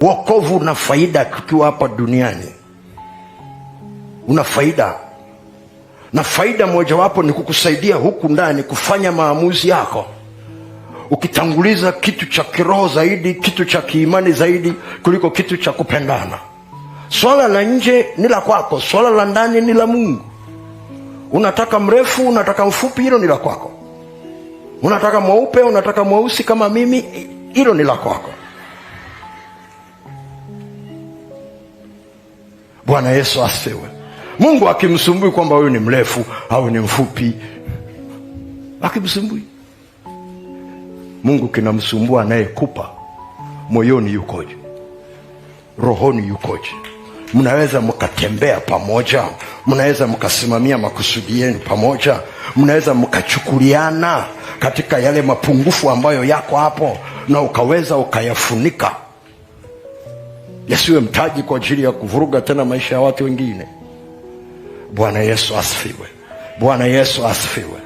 Wokovu una faida tukiwa hapa duniani, una faida, na faida mojawapo ni kukusaidia huku ndani kufanya maamuzi yako, ukitanguliza kitu cha kiroho zaidi, kitu cha kiimani zaidi kuliko kitu cha kupendana. Swala la nje ni la kwako, swala la ndani ni la Mungu. Unataka mrefu, unataka mfupi, hilo ni la kwako. Unataka mweupe, unataka mweusi kama mimi, hilo ni la kwako. Bwana Yesu asifiwe. Mungu akimsumbui kwamba huyu ni mrefu au ni mfupi, akimsumbui Mungu. Kinamsumbua anayekupa moyoni yukoje, rohoni yukoje? Mnaweza mkatembea pamoja, mnaweza mkasimamia makusudi yenu pamoja, mnaweza mkachukuliana katika yale mapungufu ambayo yako hapo, na ukaweza ukayafunika yasiwe mtaji kwa ajili ya kuvuruga tena maisha ya watu wengine. Bwana Yesu asifiwe! Bwana Yesu asifiwe!